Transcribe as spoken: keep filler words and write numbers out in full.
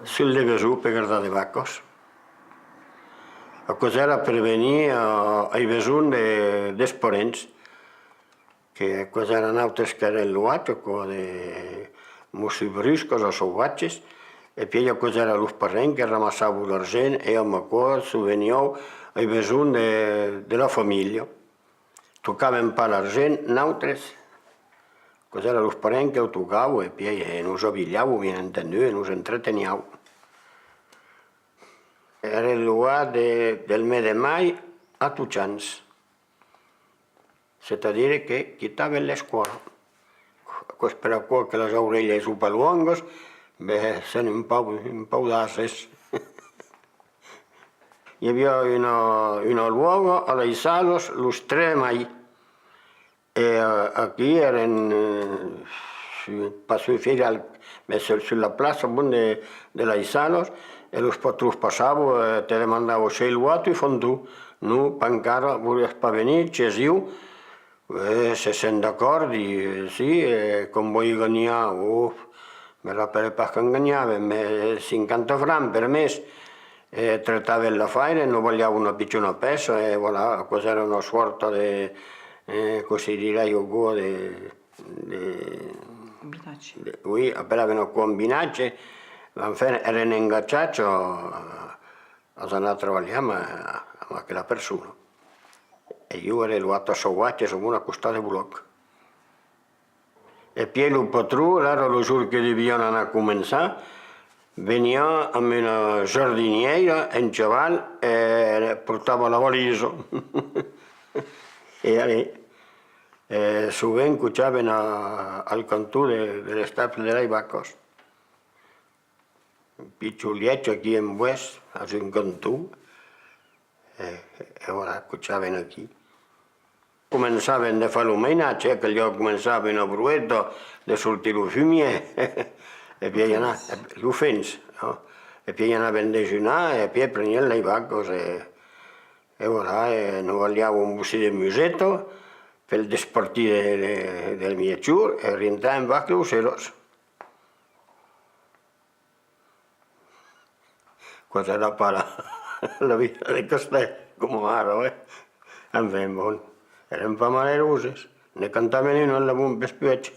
Sul de besonh per gardar de vacas. Aquò èra per venir a, ai besonh de, dels parents, que aquò èra nautres qu'èrem loats, aquò de mossur bruscas o sauvatges, e pièi aquò èra los parents que ramassavan l'argent e amb aquò subvenián ai besonh de, de la familha. Tocàvem pas l'argent, nautres. Aquò èra los parents que lo tocavan, e pièi, eh, nos abilhavan, bien entendut, e nos entretenián. Èrem loats de, del mes de mai a totjans. C'est-à-dire que quitàvem l'escòla. Aquò's per aquò que las aurelhas son pas luongas, ben, sèm un pauc, un pauc d'ases. I aviá una, una luòga a las Salas los tres de mai. E, eh, aquí èrem, eh, su-, pas sul fairal, mès sul, sus la plaça, bon, de, de las Salas, e los patrons passavan, eh, te demandavan: «Siás loat, tu, fanton?» «Non, pas encara. Voliás pas venir?» «Siás ieu?» «Eh, se sèm d'acòrdi, eh, si, eh, quant vòls ganhar?» «Uf, me rapèle pas quant ganhàvem, mès cinquanta francs per mes.» E tretàvem l'afaire, nos balhavan una pichona pèça, e voilà, aquò's èra una sòrta de, eh, cossí dirai aquò, de, de... Combinatge. De, oui, apelavan aquò combinatge, enfin, èrem engatjats a, a anar trabalhar amb, amb aquela persona. E ieu ère loat a sauvatges, a costat de Bolòc. E pièi lo patron, alara, lo jorn que devián anar començar, veniá amb una jardinièira en chaval e portava la valisa. E allez, e sovent cochàvem a, al canton de, de l'estable de las vacas. Un pichon lièch aquí en boès, a un canton, e, e voilà, cochàvem aquí. Començàvem de far lo mainatge, eh, caliá començar amb una brueta, de sortir lo fumièr, e pièi anar, e, lo fems, non? E pièi anàvem dejunar, e pièi preniam las vacas, e, e voilà, e nos balhavan un bocin de museta pel despartir de, de, del miègjorn, e rentàvem vac los seras. Aquò èra pas la, la vida de castèth, coma ara, eh? Enfin, bon, èrem pas maleroses. Ne cantàvem una, la bon pespuèch.